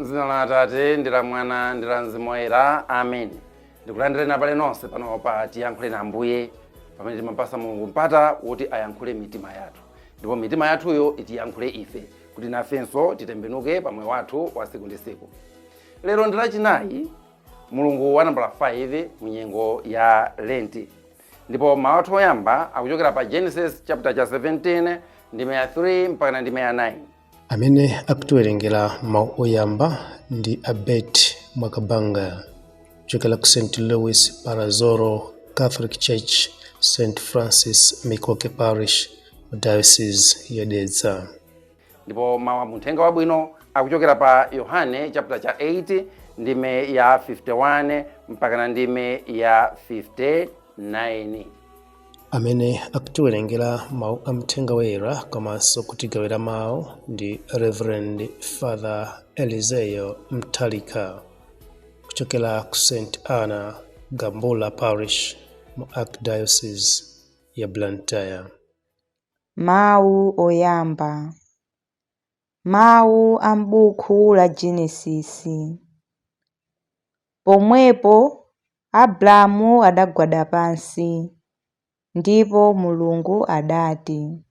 M'dzina la Atate ndi la Mwana ndi la Mzimu Woyera, amen. Ndikulandireni abale nonse pano pa Tiyankhule Ambuye, pamene timapasa Mulungu mpata woti ayankhule mitima yathu, ndipo mitima yathuyo itiyankhule ife kuti nafenso titembenuke pa moyo wathu wa siku ndi siku. Lero ndi Lachinayi, mulungu wa nambala 5 mu nyengo ya Lenti, ndipo mawu athu oyamba akuchokera pa Genesis chapter cha 17 ndime ya 3 mpaka ndime ya 9. Amene akutiwerengera mawu oyamba ndi Abet Mwakabanga kuchokera ku St Louis Parazoro Catholic Church, St Francis Mikoke Parish, mu Diocese ya Dedza. Ndipo mawu a Muthenga Wabwino akuchokera pa Yohane chapter cha 8 ndime ya 51 mpakana ndime ya 59. Amene akutiwerengera mawu a Mthenga Woyera komanso kutigawira mawu ndi Reverend Father Eliseo Mtalika kuchokera ku St Anna Gambula Parish mu Archdiocese ya Blantyre. Mawu oyamba. Mawu a m'buku la Genesisi. Pomwepo Abramu adagwada pansi, ndipo Mulungu adati,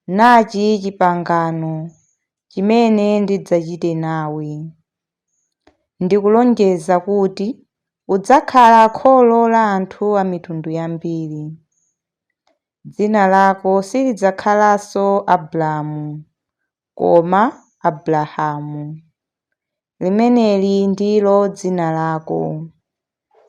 Nachi chipangano chimene ndidzachite nawe. Ndikulonjeza kuti udzakhala kholo la anthu a mitundu yambiri. Dzina lako silidzakhalanso Abramu, koma Abrahamu. Limeneli ndilo dzina lako,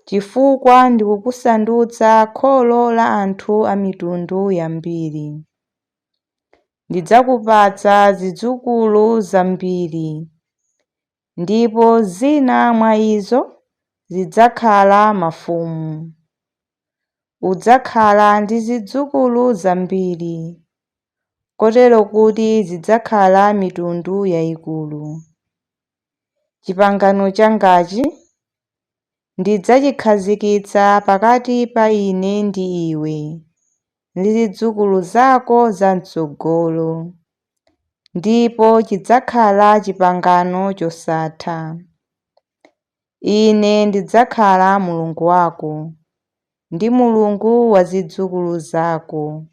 chifukwa ndikukusandutsa kholo la anthu a mitundu yambiri. Ndidzakupatsa zidzukulu zambiri, ndipo zina mwa izo zidzakhala mafumu. Udzakhala ndi zidzukulu zambiri, kotero kuti zidzakhala mitundu yayikulu. Chipangano changachi ndidzachikhazikitsa pakati pa ine ndi iwe ndi zidzukulu zako zam'tsogolo, ndipo chidzakhala chipangano chosatha. Ine ndidzakhala Mulungu wako ndi Mulungu wa zidzukulu zako.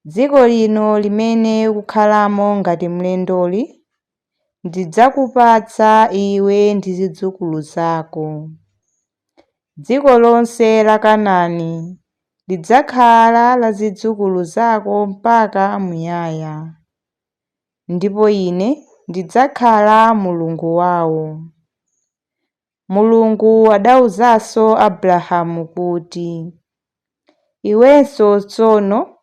Dziko lino limene ukukhalamo ngati mlendoli ndidzakupatsa iwe ndi zidzukulu zako. Dziko lonse la Kanaani lidzakhala la zidzukulu zako mpaka muyaya, ndipo Ine ndidzakhala Mulungu wawo. Mulungu adawuzanso Abrahamu kuti, Iwenso tsono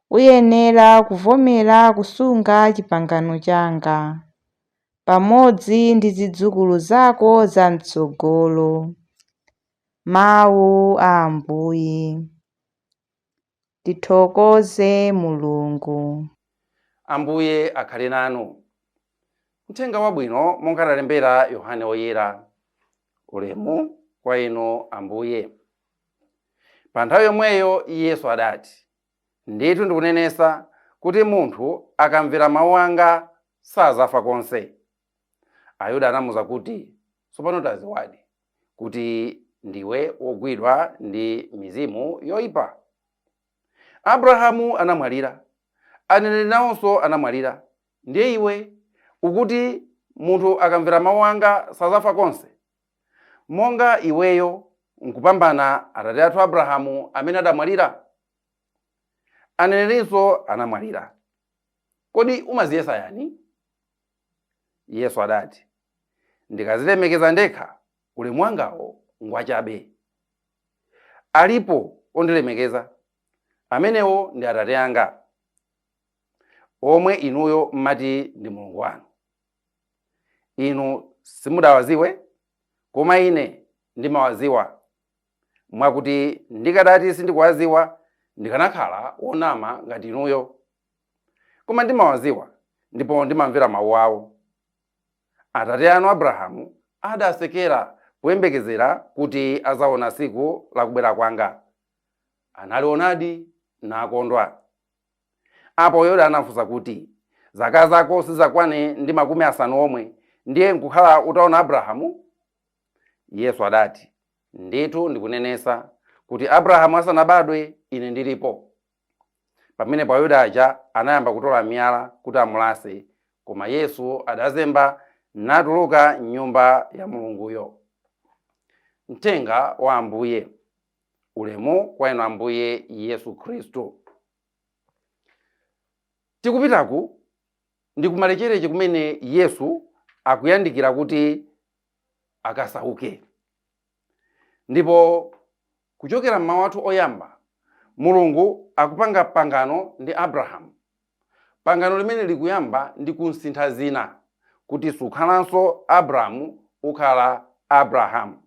uyenera kuvomera kusunga chipangano changa pamodzi ndi zidzukulu zako zam'tsogolo. Mawu a Ambuye. Tithokoze Mulungu. Ambuye akhale nanu. Mthenga Wabwino monga analembera Yohane Woyera. Ulemu kwa inu, Ambuye. Pa nthawi yomweyo Yesu adati, Ndithu ndikunenetsa kuti munthu akamvera mawu anga sazafa konse. Ayuda anamuwuza kuti, Tsopano tadziwadi kuti ndiwe wogwidwa ndi mizimu yoyipa. Abrahamu anamwalira, aneneri nawonso anamwalira, ndiye iwe ukuti munthu akamvera mawu anga sazafa konse? Monga iweyo nkupambana atate athu Abrahamu amene adamwalira? Anenerinso anamwalira. Kodi umaziyesa yani? Yesu adati, Ndikazilemekeza ndekha, ulemu wangawo ngwachabe. Alipo ondilemekeza, amenewo ndi Atate anga, omwe inuyo mmati ndi Mulungu wanu. Inu simudawadziwe, koma ine ndimawadziwa, mwakuti ndikadati sindikuwadziwa ndikanakhala wonama ngati inuyo. Koma ndimawadziwa ndipo ndimamvera mawu awo. Atate anu Abrahamu adasekera poyembekezera kuti azaona tsiku la kubwera kwanga. Analionadi nakondwa. Apo Ayuda anafunsa kuti, Zaka zako sizakwane ndi 50 omwe, Ndiye nkukhala utaona Abrahamu? Yesu adati, Ndithu ndikunenetsa kuti Abrahamu asanabadwe, ine ndilipo. Pamenepo Ayuda aja anayamba kutola miyala kuti amulase, koma Yesu adazemba natuluka m'nyumba ya Mulunguyo. Mthenga wa Ambuye. Ulemu kwa inu Ambuye Yesu Khristu. Tikupitaku ndi kumalechereche kumene Yesu akuyandikira kuti akasauke. Ndipo kuchokera mmawu athu oyamba, Mulungu akupanga pangano ndi Abrahamu. Pangano limene likuyamba ndi kumsintha zina, kuti sukhalanso Abramu, ukhala Abrahamu.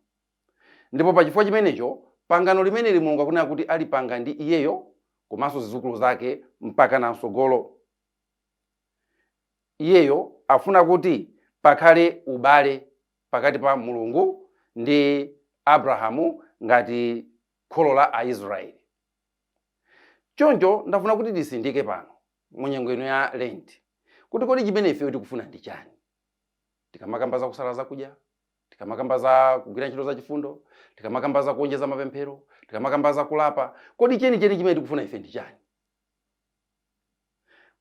Ndipo pachifukwa chimenecho, pangano limeneli Mulungu akunena kuti alipanga ndi iyeyo komanso zidzukulu zake mpaka na mtsogolo. Iyeyo afuna kuti pakhale ubale pakati pa Mulungu ndi Abrahamu ngati kholo la Aisraeli. Choncho ndafuna kuti tisindike pano mu nyengo ino ya Lent kuti kodi chimene ifeyo tikufuna ndi chani? Tikamakamba za kusala zakudya, tikamakamba za kugwira ntchito za chifundo, tikamakamba za kuonjeza mapemphero, tikamakamba za kulapa, kodi chenicheni chimene tikufuna ife ndi chani?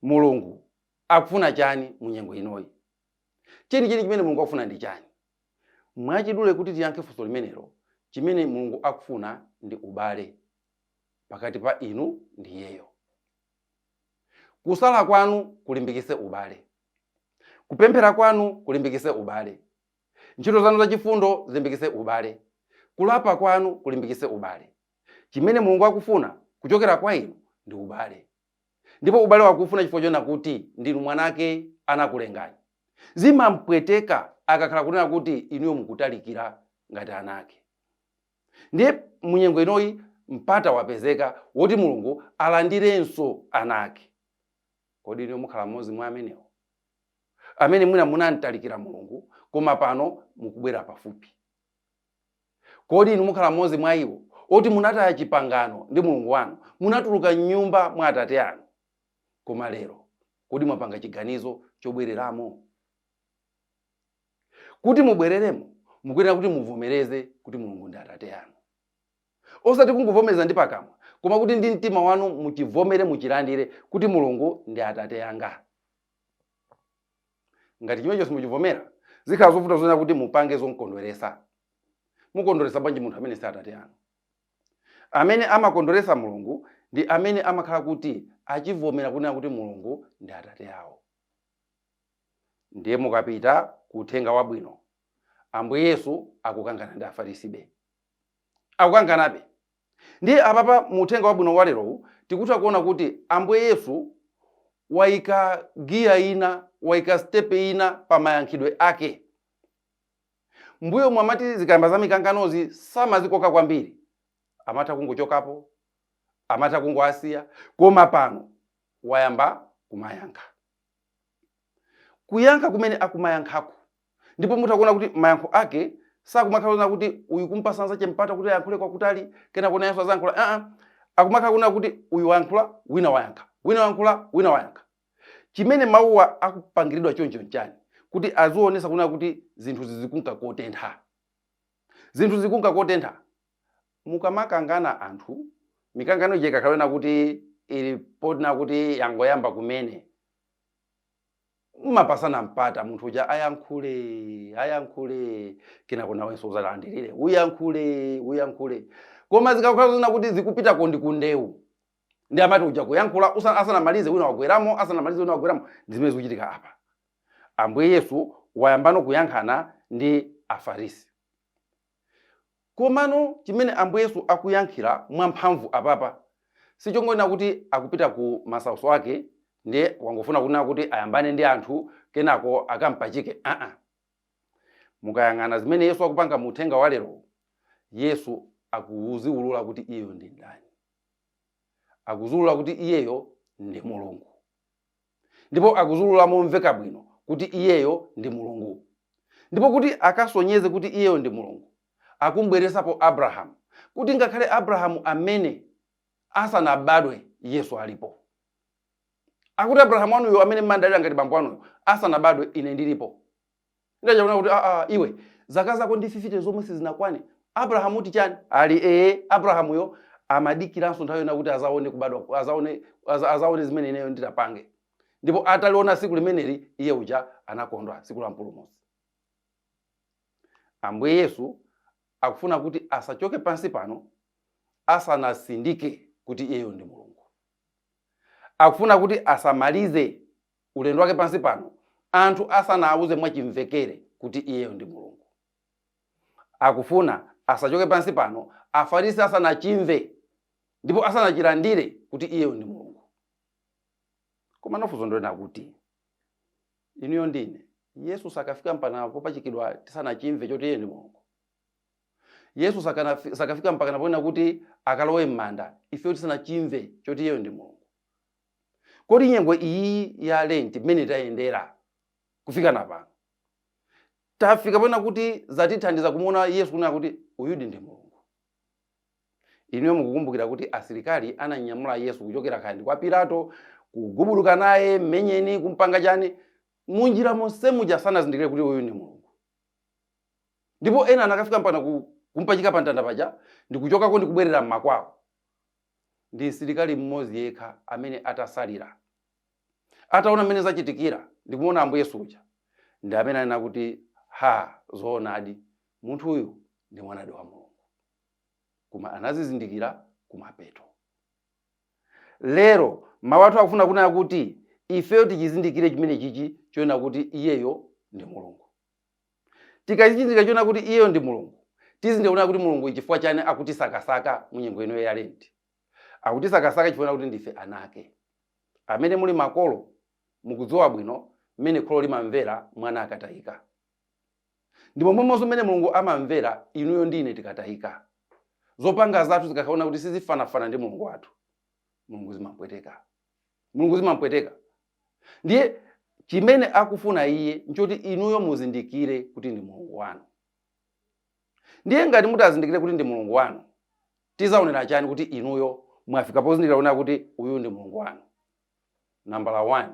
Mulungu akufuna chani mu nyengo inoyi? Chenicheni chimene Mulungu akufuna ndi chani? Mwachidule, kuti tiyankhe funso limenelo, chimene Mulungu akufuna ndi ubale pakati pa inu ndi iyeyo. Kusala kwanu kulimbikise ubale, kupemphera kwanu kulimbikise ubale, ntchito zanu zachifundo zilimbikise ubale, kulapa kwanu kulimbikise ubale. Chimene Mulungu akufuna kuchokera kwa inu ndi ubale, ndipo ubale wakufuna chifukwa chona kuti ndinu mwanake, anakulengani. Zimampweteka akakhala kunena kuti inuyo mukutalikira ngati ana ake. Ndiye munyengo inoyi mpata wapezeka woti Mulungu alandirenso ana ake. Kodi inuyo mukhala mmodzi mwa amenewo amene mwina munamtalikira Mulungu koma pano mukubwera pafupi? Kodi inu mukhala mmodzi mwa iwo oti munataya chipangano ndi Mulungu wanu, munatuluka mnyumba mwa atate anu, koma lero kodi mwapanga chiganizo chobwereramo? Kuti mubwereremo, mukuyenera kuti muvomereze kuti Mulungu ndi atate anu, osati kungovomereza ndi pakamwa, koma kuti ndi mtima wanu muchivomere, muchilandire kuti Mulungu ndi atate anga. Ngati chimenecho simuchivomera, zikhala zovuta zonena kuti mupange zomkondweresa. Mukondweresa bwanji munthu amene si atate anu? Amene amakondweresa Mulungu ndi amene amakhala kuti achivomera kunena kuti Mulungu ndi atate awo. Ndiye mukapita ku uthenga wabwino, Ambuye Yesu akukangana ndi Afarisibe, akukanganabe. Ndiye apapa mu uthenga wabwino wa lerowu tikutha kuona kuti Ambuye Yesu wayika giya ina, wayika step ina pa mayankhidwe ake. Mbuyo mwamati zikayamba za mikanganozi samazikoka kwambiri, amatha kungochokapo, amatha kungoasiya, koma pano wayamba kumayankha. Kuyankha kumene akumayankhako, ndipo mutha kuona kuti mayankho ake sakumakhala kuti uyu kumpasa nzache mpata kuti ayankhule kwakutali, kenako nayenso azayankhula. Akumakhala kuona kuti uyu wayankhula, wina wayankha, wina wayankhula, wina wayankha. Chimene mawuwa akupangiridwa choncho nchani? Kuti azionesa kunena kuti zinthu zizikunka kotentha, zinthu zikunka kotentha. Mukamakangana anthu, mikangano ija ikakhala kuti ili potina kuti yangoyamba kumene, mmapasana mpata, munthu uja ayankhule, ayankhule, kenako nawenso uzalandirire, uyankhule, uyankhule. Koma zikakhala zina kuti zikupita kondi kundewu, ndi amati uja kuyankhula asanamalize wina wagweramo, asanamalize wina wagweramo. Ndi zimene zikuchitika apa. Ambuye Yesu wayambano kuyankhana ndi Afarisi. Komano chimene Ambuye Yesu akuyankhira mwamphamvu apapa sichongonena kuti akupita ku masautso ake, ndiye wangofuna kunena kuti ayambane ndi anthu kenako akampachike. Mukayang'ana zimene Yesu akupanga mu uthenga wa lero, Yesu akuziwulula kuti iyeyo ndi ndani. Akuziwulula kuti iyeyo ndi Mulungu, ndipo akuziwulula momveka bwino kuti iyeyo ndi Mulungu. Ndipo kuti akasonyeze kuti iyeyo ndi Mulungu, akumbweresapo Abrahamu, kuti ngakhale Abrahamu amene asanabadwe, Yesu alipo. Akuti, "Abrahamu wanuyo amene mmandalira ngati bambo wanuyo asanabadwe, ine ndilipo." Ndachaona kuti aa, iwe zaka zako ndi 50 zomwe sizinakwane, Abrahamu uti chani? Ali ee, Abrahamuyo amadikiranso nthawi yona kuti azaone kubadwa, azaone, azaone zimene ineyo nditapange. Ndipo ataliona tsiku limeneli, iye uja anakondwa, tsiku la Mpulumutsi. Ambuye Yesu akufuna kuti asachoke pansi pano asanasindike kuti iyeyo ndi Mulungu. Akufuna kuti asamalize ulendo wake pansi pano anthu asanawuze mwachimvekere kuti iyeyo ndi Mulungu. Akufuna asachoke pansi pano Afarisi asanachimve ndipo asanachilandire kuti iyeyo ndi Mulungu. Koma nofunso ndonena kuti inuyo ndine, Yesu sakafika mpaka popachikidwa tisanachimve choti iye ndi Mulungu. Yesu sakafika mpaka naponena kuti akalowe m'manda ifeyo tisanachimve choti iyeyo ndi Mulungu. Kodi nyengo iyi ya Lenti mmene tayendera kufika napano, tafika pona kuti zatithandiza kumuona Yesu kunena kuti uyudi ndi Mulungu? Inuyo mukukumbukira kuti asilikali ananyamula Yesu kuchokera khandi kwa Pilato, kugubuluka naye, mmenyeni, kumpanga chani, munjira monse muja sanazindikire kuti uyu ndi Mulungu. Ndipo ena anakafika mpaka kumpachika pa mtanda paja ndikuchokako ndikubwerera mmakwawo. Ndi msilikali mmodzi yekha amene atasalira, ataona mmene zachitikira ndikumuona Ambuye Yesu uja, ndi amene anena kuti, "Ha, zoonadi, munthu uyu ndi mwanadi wa Mulungu." Koma anazizindikira kumapeto. Lero mawu athu akufuna kunena kuti ifeyo tichizindikire chimene chichi choona kuti iyeyo ndi Mulungu. Tikachizindikira choona kuti iyeyo ndi Mulungu, tizindikira kunena kuti Mulungu chifukwa chani akutisakasaka mu nyengo ino ya Lenti. Akutisakasaka chifukwa kuti ndife ana ake. Amene muli makolo mukudziwa bwino mmene kholo limamvera mwana akatayika. Ndipo momwenso mmene Mulungu amamvera inuyo ndine tikatayika. Zopanga zathu zikakhaona kuti sizifanafana ndi Mulungu wathu, Mulungu zimampweteka. Mulungu zimampweteka. Ndiye chimene akufuna iye nchoti inuyo muzindikire kuti ndi Mulungu wanu. Ndiye ngati mutazindikire kuti ndi Mulungu wanu, tizaonera chani kuti inuyo mwafika pozindikira kunena kuti uyu ndi Mulungu wanu? Nambala 1,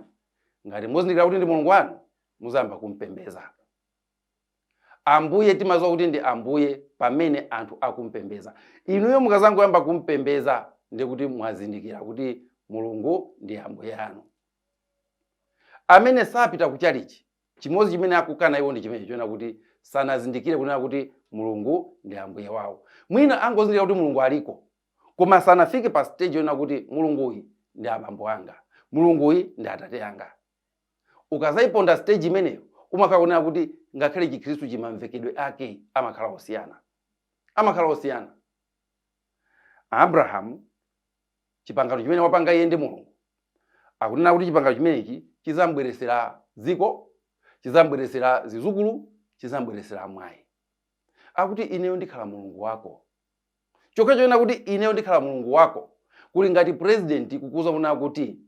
ngati muzindikira kuti ndi Mulungu wanu, muzayamba kumpembeza. Ambuye timadziwa kuti ndi Ambuye pamene anthu akumpembeza. Inuyo mukazangoyamba kumpembeza, ndiye kuti mwazindikira kuti Mulungu ndi Ambuye anu. Amene sapita ku chalichi, chimodzi chimene akukana iwo ndi chimene choona kuti sanazindikire kunena kuti Mulungu ndi Ambuye wawo. Mwina angozindikira kuti Mulungu aliko, koma sanafike pa stage yonena kuti Mulunguyi ndi abambo anga, Mulunguyi ndi atate anga. Ukazayiponda stage imeneyo, umakhala kunena kuti ngakhale Chikhristu chimamvekedwe ake amakhala osiyana, amakhala osiyana. Abrahamu, chipangano chimene wapanga iye ndi Mulungu, akunena kuti chipangano chimenechi chizambweresera dziko, chizambweresera zizukulu, chizambweresera mwayi. Akuti ineyo ndikhala Mulungu wako. Chokha choyena kuti ineyo ndikhala Mulungu wako kuli ngati president kukuza kunena kuti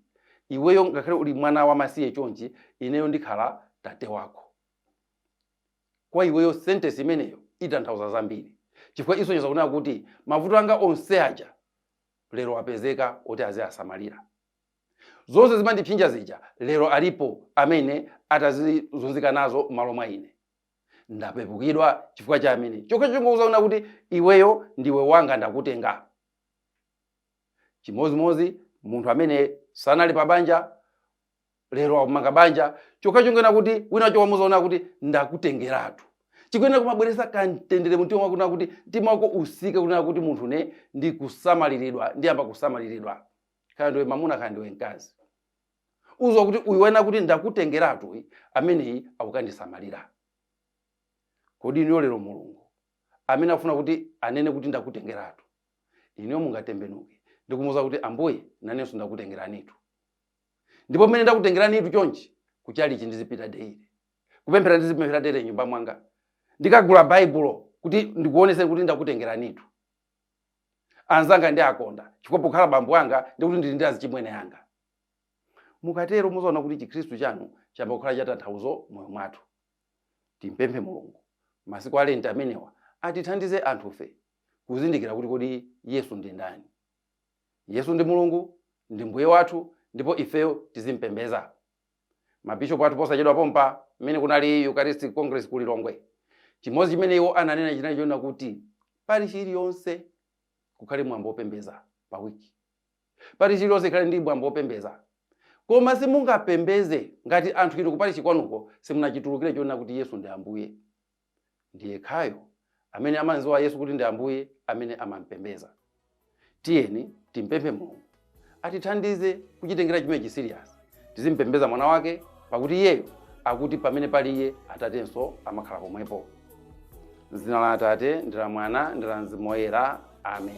iweyo ngakhale uli mwana wamasiye chonchi, ineyo ndikhala tate wako. Kwa iweyo sentence imeneyo itanthauza zambiri, chifukwa isonyeza kunena kuti mavuto anga onse aja lero apezeka oti aziasamalira. Zonse zimandipsinja zija lero alipo amene atazizunzika nazo m'malo mwa ine. Ndapepukidwa chifukwa cha amene. Chokha chongokuza kunena kuti iweyo ndiwe wanga, ndakutenga. Chimozimozi munthu amene sanali pa banja lero akumanga banja, chokha chongoena kuti wina chowamuza kunena kuti ndakutengeratu, chikuyenera kumabweretsa kamtendere mumtima mwako, kunena kuti mtima wako usike kunena kuti munthu ne ndikusamaliridwa, ndiyamba kusamaliridwa, kaya ndiwe mamuna kaya ndiwe mkazi. Uzwa kuti uyu wena kuti ndakutengeratu, ameneyi akukandisamalira. Kodi inuyo lero Mulungu amene akufuna kuti anene kuti ndakutengeratu, inuyo mungatembenuke ndikumuwuza kuti, "Ambuye, nanenso ndakutengeranitu, ndipo mmene ndakutengeranitu chonchi, kuchalichi ndizipita daily, kupemphera ndizipemphera daily, nyumba mwanga ndikagula Baibulo kuti ndikuoneseni kuti ndakutengeranitu. Anzanga ndi akonda chifukwa pokhala bambo anga ndikuti ndili ndi azichimwene anga"? Mukatero muzaona kuti Chikhristu chanu chayamba kukhala chatanthauzo moyo mwathu. Timpemphe Mulungu masiku a Lenti amenewa atithandize anthufe kuzindikira kuti kodi Yesu ndi ndani. Yesu ndi Mulungu, ndi Mbuye wathu, ndipo ifeyo tizimpembeza. Mabishopu athu posachedwa pompa Mmene kunali Eucharistic Congress ku Lilongwe, chimodzi chimene iwo ananena chinali chonena kuti parishi iliyonse kukhale mwambo wopembeza pa wiki, parishi iliyonse ikhale ndi mwambo wopembeza. Koma simungapembeze ngati anthu inu kuparishi kwanuko simunachitulukire chonena kuti Yesu ndi Ambuye. Ndi yekhayo amene amadziwa Yesu kuti ndi Ambuye amene amampembeza. Tiyeni timpemphe Mulungu atithandize kuchitengera chimenechi serious, tizimpembeza mwana wake, pakuti iyeyo akuti pamene pali iye, Atatenso amakhala pomwepo. M'dzina la Atate ndi la Mwana ndi la Mzimu Woyera, amen.